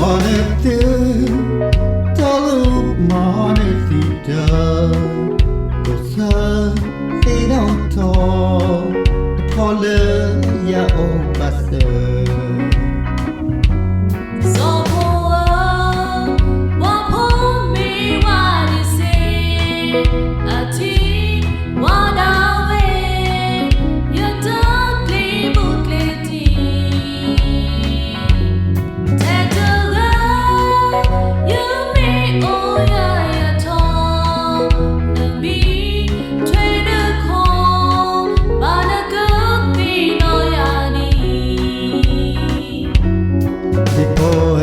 အီနသု, တၢ်လၢမၤနသုတၢ်, ဒိးဆၢသ့ၣ်နီၣ်ထီၣ်, တဖီလၢယအိၣ်ဘၣ်စၢၤ. စီၤဖိဧၢ, ပှၤဖိမ့ၢ်ဝၤဒံးစ့ၢ်, အထံၣ်ဝဲဒၣ်ဝဲ, ယတၢ်ကျ့ဘူးကျ့ထံ ထဲတဂၤ, ယမ့ၢ်အိၣ်ယၤယထီၣ်, နမ့ၢ်ထွဲနခီ, ဘၣ်နကသ့ၣ်နီၣ်ယၤန့ၣ်. ဒ့ဖိဧၢ,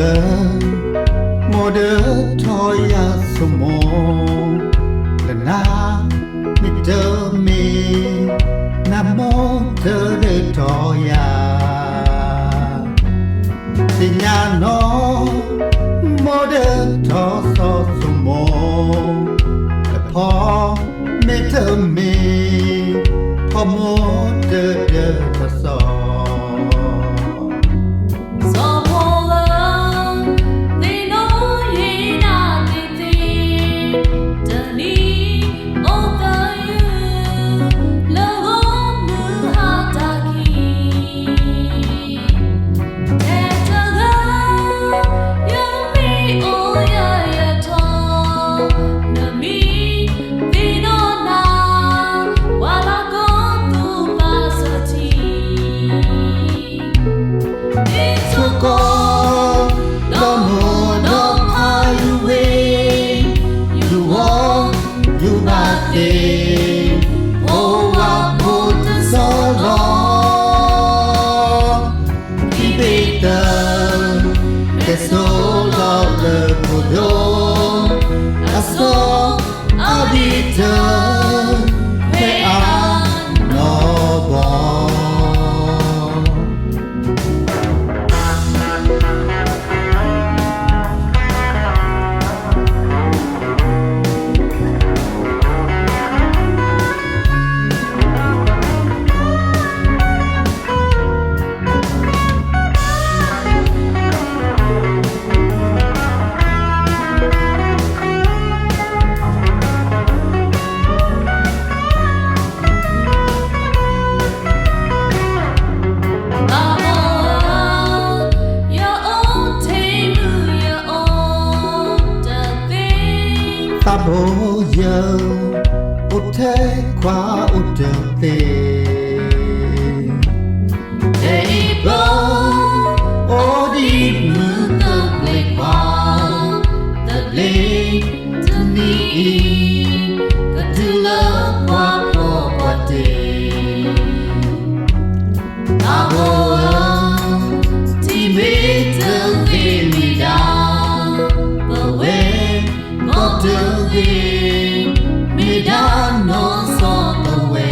မိၢ်ဒီးထီၣ်ယၤဆိမိၣ်, လၢနၤမ့ၢ်တမ့ၢ်, နမိၢ်တဒၢထီၣ်ယၤ သ့ၣ်ညါနီၢ်, မိၢ်ဒီးထီၣ်စီၤဆိမိၣ်, တဖီမ့ၢ်တမ့ၢ်, ဖီမိၢ်တဒၢထီၣ်စီၤ. စီၤဖိဧၢ, သ့ၣ်နီၣ်ယၤနၤသ့ၣ်သ့ၣ်, တနံၤအိၣ်သယုၢ်, လၢဂီၢ်မုၢ်ဟါတၢ်ခံ ထဲတဂၤ, ယမ့ၢ်အိၣ်ယၤယထီၣ်, နမ့ၢ်သ့ၣ်နီၣ်နၤ, ပှၤလၢကီၢ်သူၣ်ဘၣ်စၢၤထံ ဒ်ထိၣ်ကီၢ်, ဒီးမိၢ်ဒီးဖးယဝဲ, ယူၤဝီ, ယူၤဘၣ်သ့ၣ်, အိၣ်ဝးဖိတစီလီၤ. ခံဘ့ၣ်တၢၢ်, ကဲဆိလီၤလၢခိၣ်ဒိၣ်, အစီအဒံးတၢၢ်, ဖဲအနီၢ်ဘီ သးဘိယဲ, အိၣ်ထဲခွါအိၣ်တသ့, ဖဲအံၤပၢ, အိၣ်ဒံးမုၢ်သဘျ့ခွါ, သဘျ့တနံၤအံၤ, ကတုၤလၢပှၤဖျီပှၤတ့ သးဘိဧၢ, ထံမ့ၢ်တဂ့ၤမ့ၢ်ဒၣ်, ပဝဲကီၢ်တဂ့ၤ, မ့ၢ်ဒၣ်နီၢ်စီၤပဝဲ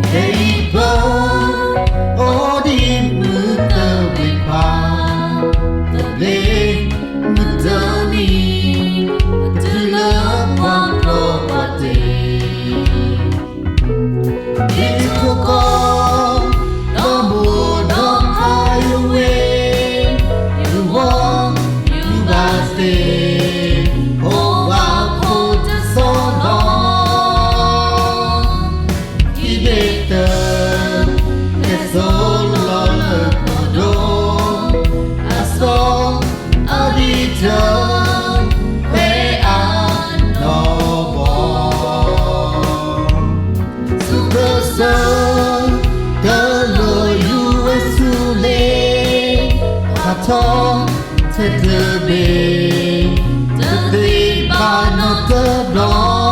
ခဲအံၤပၢ, အိၣ်ဒံးမုၢ်သဘျ့ခွါ, သဘျ့မုၢ်တနံၤ, ကတုၤလၢပှၤဖျီပှၤတ့ ဒ်ထိၣ်ကီၢ်, ဒီးမိၢ်ဒီးဖးယဝဲ, ယူၤဝီ, ယူၤဘၣ်သ့ၣ်, အိၣ်ဝးဖိတစီလီၤ. ခံဘ့ၣ်တၢၢ်, ကဲဆိလီၤလၢခိၣ်ဒိၣ်, အစီအဒံးတၢၢ်, ဖဲအနီၢ်ဘီ ဆူကစၢၢ်, တလိၣ်ယူၤဝဲဆူလ့, ဟးထီၣ်ထဲတဘ့ၣ်, တသ့ဘၣ်နီတဘျီ